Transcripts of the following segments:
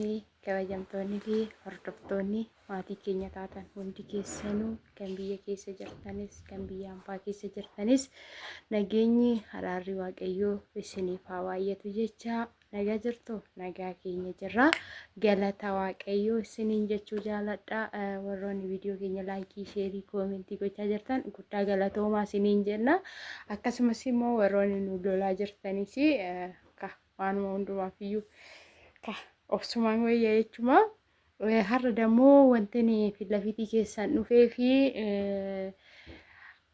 Kabajamtoonni fi hordoftoonni maatii keenya taatan hundi keessanuu kan biyya keessa jirtanis kan biyya hambaa keessa jirtanis nageenyi araarri waaqayyoo isiniif haa baay'atu jecha nagaa jirtu nagaa keenya jirra galata waaqayyoo isiniin jechuu jaaladha warroonni viidiyoo keenya laayikii sheerii koomentii gochaa jirtan guddaa galatoomaa isiniin jenna akkasumas immoo warroonni nu lolaa jirtanis waanuma hundumaaf iyyuu ka obsumaan wayya jechuma. Har'a dammoo wanti fillafitii keessan dhufee fi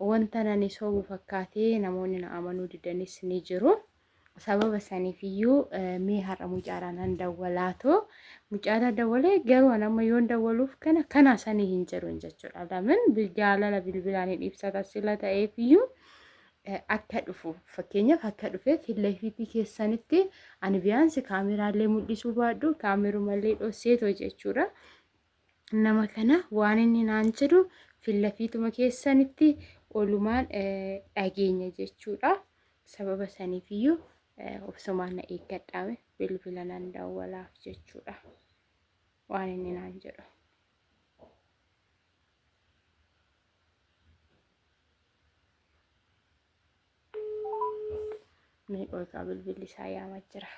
wanta nani sobu fakkaatee namoonni na amanuu didanis ni jiru. Sababa saniif iyyuu mee har'a mucaadhaan nan dawwalaatu. Mucaadhaan dawwalee garuu an amma yoon dawwaluuf kana kana sanii hin jedhuun jechuudha. Lamin jaalala bilbilaan hin ibsata sila ta'eef iyyuu akka dhufu fakkeenyaaf akka dhufe fillafiitii keessanitti ani biyaansi kaameraallee mul'isuu baadhu kaamerumallee dhosseetoo jechuudha. Nama kana waan inni naan jedhu fillafiituma keessanitti olumaan dhageenya jechuudha. Sababa saniifiyyuu obsumaan na eeggadhaame bilbila nan dawwalaaf jechuudha. Waan inni naan jedhu. Mee qoy kaa bilbilli isaa yaama jira.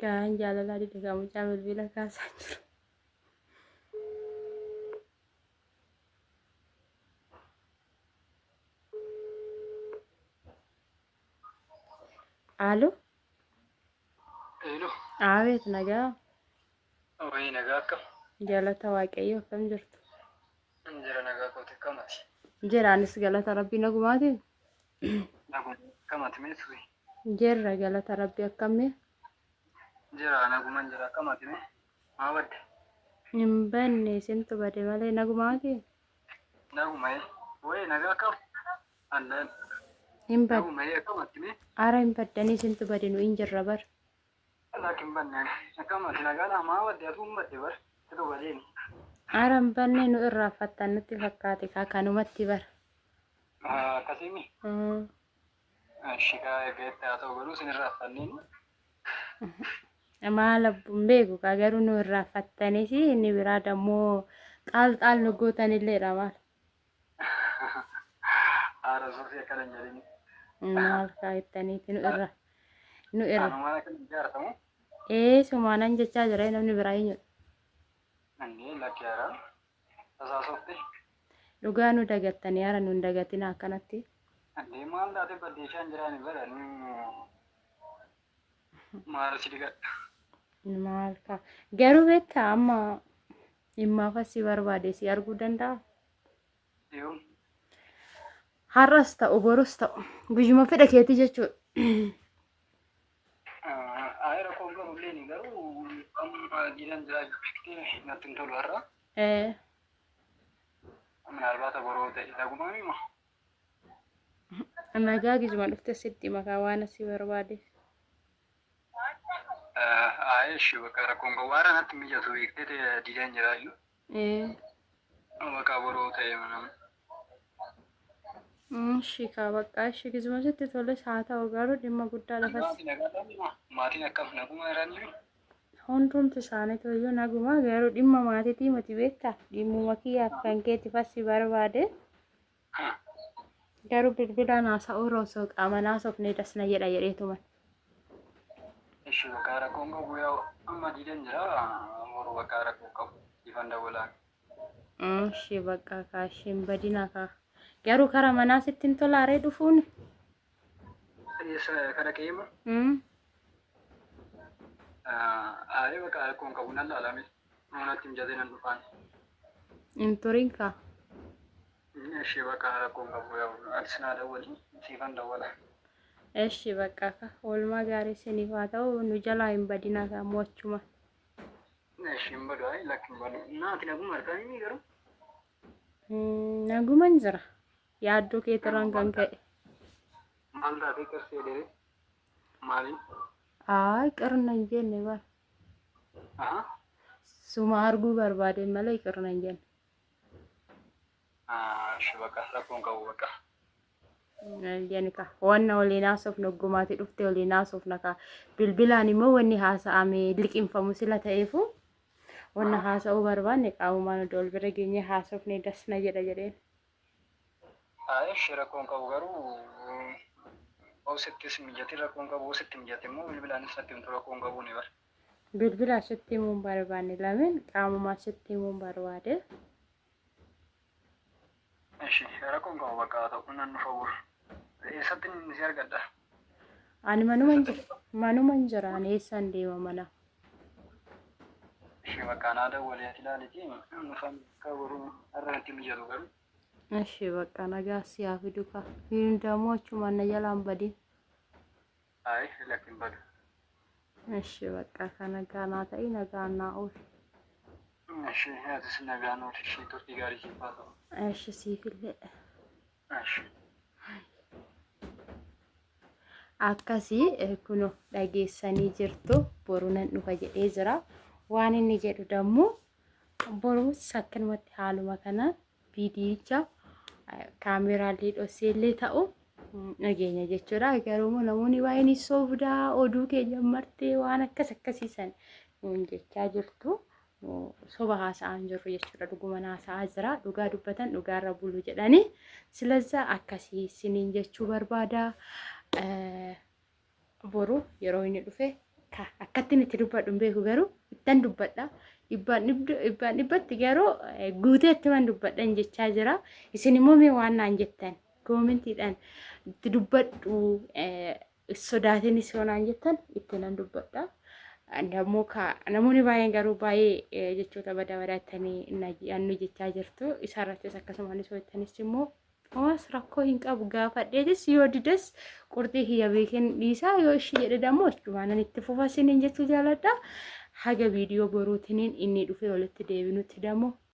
Garaan jaalalaa dide kaa mucaa bilbila kaasaa jiru. Alo. Hello. Abeet nagaa. Wayii nagaa akkam? Galata Waaqayyoo akkam jirtu? Jira nagaa kooti akkamati? Jira anis galata Rabbii nagumaati. Naguma akkamati mee suyi? Jirra galata Rabbii akkammee? Jira naguman jira akkamati mee? Maa badde? Hin banne isintu bade malee nagumaati. Naguma ee. Wayii nagaa akkam? Allaan. Hin bad. Naguma ee akkamati mee? Ara hin baddanii isintu bade nu hin jirra bar. Lakki hin banne ani. Akkamati nagaadhaa maa badde atuu hin badde bar. Situ badeeni. Ara hin banne nu irraanfattan nutti fakkaate kaa kanumatti bar. Akkasiimi. Mm. Shikaa eeggatte haa ta'u garuu isin irraanfanneeni. Maal abbuun beeku kaa garuu nu irraanfattanis inni biraa dammoo xaal xaal nu gootanilleedha maal. Haadha suufii akkana hin jedhini. Maal kaa jettaniiti nu irra nu irra. Anumaan akkana hin jaartamu. Ee sumaanan jechaa jira namni biraa eenyudha. Inni lakki haaraa. Tasaa soofte. Dhugaa nu dagattanii hara nu hin dagatina akkanatti. Andee maal taate baddeeshaan jiraani bara nu maal si digadha. Maal kaa garuu beektaa amma dhimmaaf si barbaade si arguu danda'a. Yoom? Har'as ta'u borus ta'u guyyuma fedha keetii jechuudha. Ayi rakkoon qabu illee garuu amma diidan jiraachuu beektee natti hin tolu har'a. Ee. Minaalbaata boroo ta'e nagumaa mima. Nagaa gizuma dhufte sitti makaa waan asii barbaadeef. Ayi ishi bakka rakkoon qabu har'a natti hin mijatu beektee diidan jiraayyuu. Ee. Bakka boroo ta'e mana. Ishi kaa bakka ishi gizuma sitti toles haa ta'u garuu dhimma guddaa lafas. Maatiin akkam naguma jiranii? Hundumti isaaniitu iyyuu naguma garuu dhimma maatiitii miti beektaa dhimmuma kiyyaaf kan keeti fassi barbaade garuu bilbilaan haasa'uu irra osoo qaamaan haasofnee das na jedha jedheetuman. Ishi bakka rakkoon qabu yaa amma diidan jira boru bakka rakkoo qabu ifan dawwalaan. Ishi bakka kaa ishiin badina kaa garuu kara manaa sitti hin tolaaree dhufuun. Eessa kara qeema? Aayee bakka rakkoon qabu nan laalame. Natti mijatee nan dhufaan. Hin turin kaa. Eshi bakka rakkoon qabu yaa atis naa dawwali siifan dawwala. Eshi bakka ka oolmaa gaarii isiniif haa ta'u nu jalaa hin badinaa kaa mo'achuma. Eshi hin badu ayi lakki hin badu. Naati naguma harkaa mimii garuu. Naguman jira. Yaaddoo keetirraan kan ka'e. Maal taatee qarsee dhere? Maaliin? Ayi qirna hin jenne bara. Aha. Suma arguu barbaade malee qirna hin jenne. Ishi bakka rakkoon qabu bakka. Yani ka wanna waliin haasofnu oggumaati dhufte waliin haasofna ka bilbilaan immoo wanni haasa'ame liqimfamu sila ta'eefu wanna haasa'uu barbaanne qaamumaan odoo wal bira geenyee haasofne das na jedha jedheen. Ishi rakkoon qabu garuu osittis mijate rakkoon qabu ositti mijate immoo bilbilaanis natti himtu rakkoon qabu ni bara. Bilbilaa sitti himuun barbaanne lameen qaamumaan sitti himuun barbaade. Ishi rakkoon qabu bakka haa ta'u nan dhufa bor. Eessatti si argadha? Ani manuman jira. Manuman jira. Ani eessaan deema mana. Ishi bakka naa dawwalee ati ilaaliti nan dhufa akka boru har'a natti mijatu garuu. Ishi bakka nagaa si haa fidu kaa. Hin dammoo achumaan na jalaan badin. Ayi lakki hin badu. Eshi bakka ka nagaa naa ta'i nagaan naa ooli. Eshi atis nagaan ooli ishii turtii gaarii siif haa ta'u. Eshi siifillee. Eshi. Akkasii kuno dhageessanii jirtu boru nan dhufa jedhee jira. Waan inni jedhu dammoo borus akkanumatti haaluma kanaan viidiyicha kaameraallee dhosseellee ta'u dhageenya jechuudha. Garuu immoo namoonni baay'een hin sobdaa oduu keenya martee waan akkas akkasiisan nuun jechaa jirtu. Soba haasa'aa hin jirru jechuudha. Dhuguman haasa'aa jira. Dhugaa dubbatan dhugaarra bulu jedhanii. Silazza akkasii isiniin jechuu barbaada. Boru yeroo inni dhufe akkattiin itti dubbadhu hin beeku garuu ittan dubbadha. Dhibbaan dhibbaan dhibbatti garuu guutee ittiman dubbadhan jechaa jira. Isin immoo mee waan naan jettan koomentiidhaan itti dubbadhu sodaatinis yoo naan jettan itti nan dubbadha. Ammoo namoonni baay'een garuu baay'ee jechoota badaa badaa ittanii nu jechaa jirtu. Isaarrattis akkasumas yoo jettanis immoo Homaas rakkoo hin qabu gaafadheetis yoo dides qurxii kiyya beekeen dhiisaa yoo ishii jedhe dammoo achumaan itti fufa isiniin jechuu jaaladha. Haga viidiyoo boruutiniin inni dhufee walitti deebinutti dammoo.